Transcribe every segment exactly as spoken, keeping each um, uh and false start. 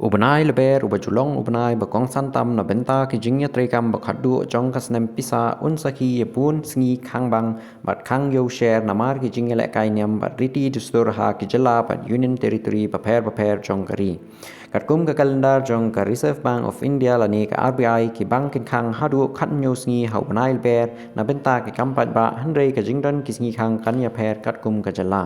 U bnai Lber uba ju long u bnai ba kongsan tam na bynta ki jingïatreikam ba khatduh jong ka snem pisa un sakhi ïa bun sngi khang bang bad khang ïew sher namar ki jingïalehkai niam bad riti dustur ha ki jylla bad Union Territory bapher bapher jong ka ri. Katkum ka kalendar jong ka Reserve Bank of India lane ka R B I, ki bang kin khang haduh khathynñiew sngi ha u bnai Lber na bynta ki kam paidbah, hynrei ka jingdon ki sngi khang kan ïapher katkum ka jylla.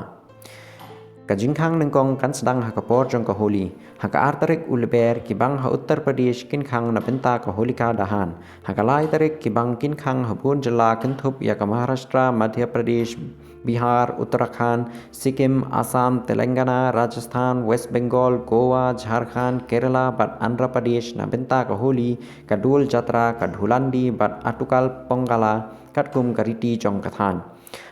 Ka jingkhang nyngkong kan sdang ha ka por jong ka Holi. Ha ka ar tarik u Lber ki bang ha Uttar Pradesh kin khang na bynta ka Holika Dahan. Ha ka lai tarik ki bang kin khang ha bun jylla kynthup ïa ka Maharashtra, Madhya Pradesh, Bihar, Uttarakhand, Sikkim, Assam, Telangana, Rajasthan, West Bengal, Goa, Jharkhand, Kerala bad Andhra Pradesh na bynta ka Holi, ka Dol Jatra, ka Dhulandi bad Atukal Pongala katkum ka riti jong ka thaiñ.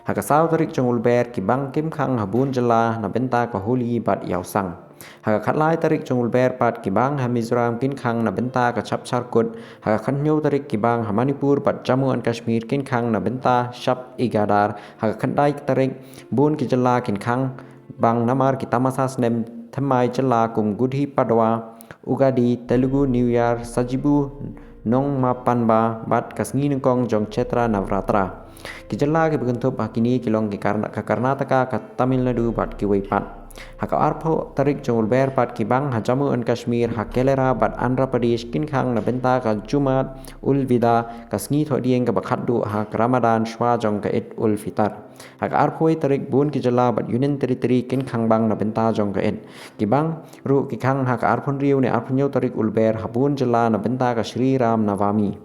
Ha ka saw tarik jong u Lber ki bang kin khang ha bun jylla na bynta ka Holi bad ïawsang. Ha ka khatlai tarik jong u Lber pat ki bang ha Mizoram kin khang na bynta ka Chapchar Kut. Ha ka khathynñiew tarik ki bang ha Manipur bad Jammu and Kashmir kin khang na bynta Shab-e-Qadar. Ha ka khatkhyndai tarik bun ki jylla kin khang bang namar ki tamasa snem thymmai jylla kum Gudi Padwa, Ugadi, Telugu New Year, Sajibu Nongma Panba bad ka sngi nyngkong jong Chaitra Navratra. Ki jylla kiba kynthup ha kine ki long ki Karna-, ka Karnataka, ka Tamil Nadu bad kiwei pat. Ha ka arphew tarik jong u Lber pat ki bang ha Jammu and Kashmir, ha Kerala bad Andhra Pradesh kin khang na bynta ka Jumat ul Wida, ka sngi thohdieng kaba khatduh ha ka Ramadan shwa jong ka Eid ul Fitr. Ha ka arphew tarik bun ki jylla bad Union Territory kin khang bang na bynta jong ka Eid. Ki bang ruh ki khang ha ka arphew hynriew ne arphew hynñiew tarik u Lber ha bun jylla na bynta ka Shri Ram Navami.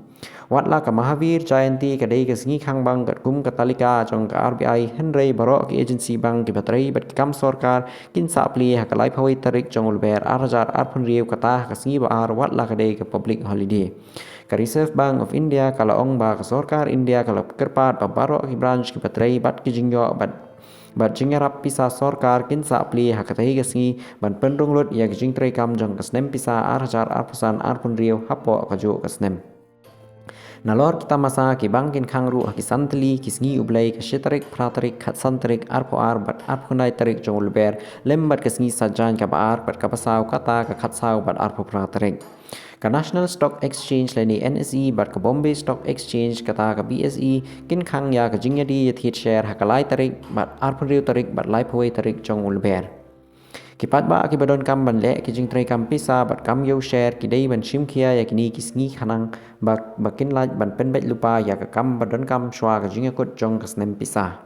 Wat la ka Mahavir Jayanti ka dei ka sngi khang bang katkum ka talika jong ka R B I, hynrei baroh ki agency bang kiba trei bad ki kam sorkar kin sah plie ha ka laiphew tarik jong u Lber ar hajar arphew hynriew, kata ha ka sngi ba ar wat la ka dei ka public holiday. Ka Reserve Bank of India ka la ong ba ka sorkar India ka la kyrpad ba baroh ki branch kiba trei bad ki jingïoh bad, bad jingïarap pisa sorkar kin sah plie ha katei ka sngi ban pynrung lut ïa ka jingtreikam jong ka snem pisa ar hajar arphew san arphew hynriew hapoh kajuh ka snem. Nalor ki tamasa ki bang kin khang ruh ha ki san tylli ki sngi U Blei, ka shi tarik, phra tarik, khatsan tarik, arphew ar bad arphew khyndai tarik jong u Lber, lem bad ka sngi Saitjaiñ kaba ar bad kaba saw, kata ka khatsaw bad arphew phra tarik. Ka National Stock Exchange lane N S E bad ka Bombay Stock Exchange, kata ka B S E, kin khang ïa ka jingïadie ïathied share ha ka lai tarik bad arphew hynriew tarik bad laiphew wei tarik jong u Lber. Ki paidbah kiba donkam ban leh ki jingtreikam pisa bad kam ïew share ki dei ban shim khia ïa kine ki sngi khnang ba, ba kin lait ban pynbeit lypa ïa ka kam ba donkam shwa ka jingïakut jong ka snem pisa.